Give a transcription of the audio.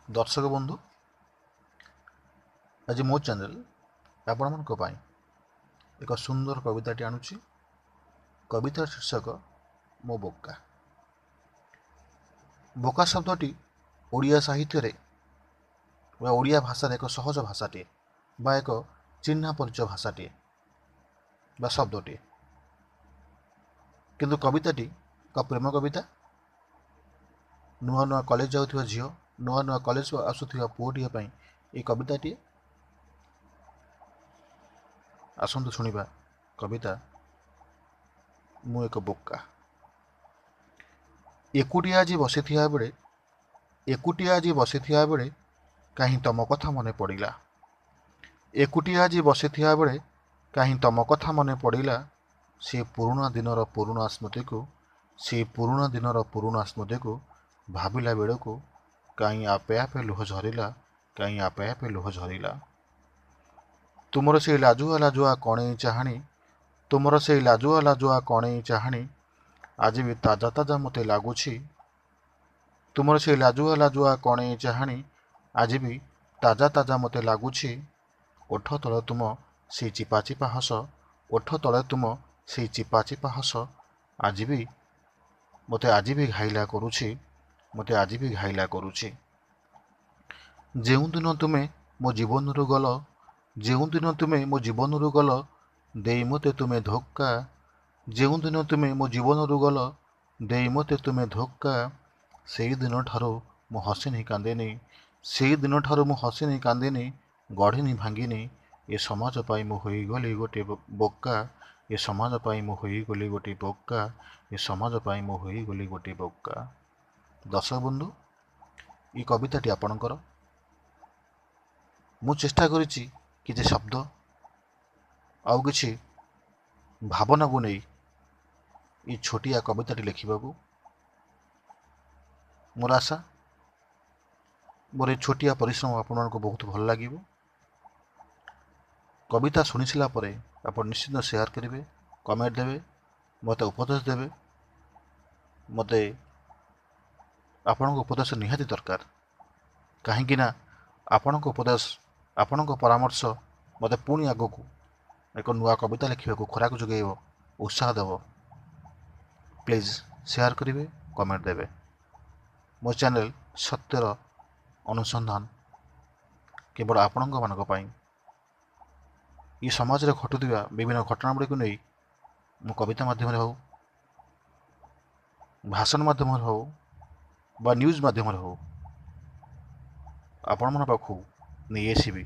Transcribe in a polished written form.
ଦର୍ଶକ ବନ୍ଧୁ, ଆଜି ମୋ ଚ୍ୟାନେଲ୍ ଆପଣମାନଙ୍କ ପାଇଁ ଏକ ସୁନ୍ଦର କବିତାଟି ଆଣୁଛି। କବିତାର ଶୀର୍ଷକ ମୋ ବୋକା। ବୋକା ଶବ୍ଦଟି ଓଡ଼ିଆ ସାହିତ୍ୟରେ ବା ଓଡ଼ିଆ ଭାଷାରେ ଏକ ସହଜ ଭାଷାଟିଏ ବା ଏକ ଚିହ୍ନା ପରିଚୟ ଭାଷାଟିଏ ବା ଶବ୍ଦଟିଏ, କିନ୍ତୁ କବିତାଟି ଏକ ପ୍ରେମ କବିତା। ନୂଆ ନୂଆ କଲେଜ ଯାଉଥିବା ଝିଅ, ନୂଆ ନୂଆ କଲେଜ ଆସୁଥିବା ପୁଅଟିଏ ପାଇଁ ଏଇ କବିତାଟିଏ। ଆସନ୍ତୁ ଶୁଣିବା କବିତା ମୁଁ ଏକ ବୋକା। ଏକୁଟିଆ ଆଜି ବସିଥିବା ବେଳେ, ଏକୁଟିଆ ଆଜି ବସିଥିବା ବେଳେ କାହିଁ ତମ କଥା ମନେ ପଡ଼ିଲା। ଏକୁଟିଆ ଆଜି ବସିଥିବା ବେଳେ କାହିଁ ତମ କଥା ମନେ ପଡ଼ିଲା। ସେ ପୁରୁଣା ଦିନର ପୁରୁଣା ସ୍ମୃତିକୁ, ସେ ପୁରୁଣା ଦିନର ପୁରୁଣା ସ୍ମୃତିକୁ ଭାବିଲା ବେଳକୁ କାହିଁ ଆପେ ଆପେ ଲୁହ ଝରିଲା, କାହିଁ ଆପେ ଆପେ ଲୁହ ଝରିଲା। ତୁମର ସେଇ ଲାଜୁଆ ଲାଜୁଆ କଣେଇ ଚାହାଣି, ତୁମର ସେଇ ଲାଜୁଆ ଲାଜୁଆ କଣେଇ ଚାହାଣି ଆଜି ବି ତାଜା ତାଜା ମୋତେ ଲାଗୁଛି। ତୁମର ସେଇ ଲାଜୁଆ ଲାଜୁଆ କଣେଇ ଚାହାଣି ଆଜି ବି ତାଜା ତାଜା ମୋତେ ଲାଗୁଛି। ଓଠ ତଳେ ତୁମ ସେଇ ଚିପା ଚିପା ହସ, ଓଠ ତଳେ ତୁମ ସେଇ ଚିପା ଚିପା ହସ ଆଜି ବି ମୋତେ ଆଜି ବି ଘାଇଲା କରୁଛି, ମୋତେ ଆଜି ବି ଘାଇଲା କରୁଛି। ଯେଉଁଦିନ ତୁମେ ମୋ ଜୀବନରୁ ଗଲ, ଯେଉଁଦିନ ତୁମେ ମୋ ଜୀବନରୁ ଗଲ ଦେଇ ମୋତେ ତୁମେ ଧୋକା। ଯେଉଁଦିନ ତୁମେ ମୋ ଜୀବନରୁ ଗଲ ଦେଇ ମୋତେ ତୁମେ ଧୋକା, ସେଇଦିନ ଠାରୁ ମୁଁ ହସିନି କାନ୍ଦିନି, ସେଇଦିନ ଠାରୁ ମୁଁ ହସିନି କାନ୍ଦିନି, ଗଢ଼ିନି ଭାଙ୍ଗିନି, ଏ ସମାଜ ପାଇଁ ମୁଁ ହୋଇଗଲି ଗୋଟିଏ ବୋକା, ଏ ସମାଜ ପାଇଁ ମୁଁ ହୋଇଗଲି ଗୋଟିଏ ବୋକା, ଏ ସମାଜ ପାଇଁ ମୁଁ ହୋଇଗଲି ଗୋଟିଏ ବୋକା। ଦର୍ଶକ ବନ୍ଧୁ, ଏ କବିତାଟି ଆପଣଙ୍କର। ମୁଁ ଚେଷ୍ଟା କରିଛି କିଛି ଶବ୍ଦ ଆଉ କିଛି ଭାବନାକୁ ନେଇ ଏ ଛୋଟିଆ କବିତାଟି ଲେଖିବାକୁ। ମୋର ଆଶା ମୋର ଏ ଛୋଟିଆ ପରିଶ୍ରମ ଆପଣମାନଙ୍କୁ ବହୁତ ଭଲ ଲାଗିବ। କବିତା ଶୁଣି ସାରିଲା ପରେ ଆପଣ ନିଶ୍ଚିତ ସେୟାର କରିବେ, କମେଣ୍ଟ ଦେବେ, ମୋତେ ଉପଦେଶ ଦେବେ। ମୋତେ ଆପଣଙ୍କ ଉପଦେଶ ନିହାତି ଦରକାର, କାହିଁକିନା ଆପଣଙ୍କ ଉପଦେଶ, ଆପଣଙ୍କ ପରାମର୍ଶ ମୋତେ ପୁଣି ଆଗକୁ ଏକ ନୂଆ କବିତା ଲେଖିବାକୁ ଖୋରାକ ଯୋଗାଇବ, ଉତ୍ସାହ ଦେବ। ପ୍ଲିଜ୍ ସେୟାର କରିବେ, କମେଣ୍ଟ ଦେବେ। ମୋ ଚ୍ୟାନେଲ୍ ସତ୍ୟର ଅନୁସନ୍ଧାନ କେବଳ ଆପଣଙ୍କ ମାନଙ୍କ ପାଇଁ। ଏ ସମାଜରେ ଘଟୁଥିବା ବିଭିନ୍ନ ଘଟଣା ଗୁଡ଼ିକୁ ନେଇ ମୁଁ କବିତା ମାଧ୍ୟମରେ ହେଉ, ଭାଷଣ ମାଧ୍ୟମରେ ହେଉ ବା ନ୍ୟୁଜ୍ ମାଧ୍ୟମରେ ହେଉ ଆପଣମାନଙ୍କ ପାଖକୁ ନେଇ ଆସିବି।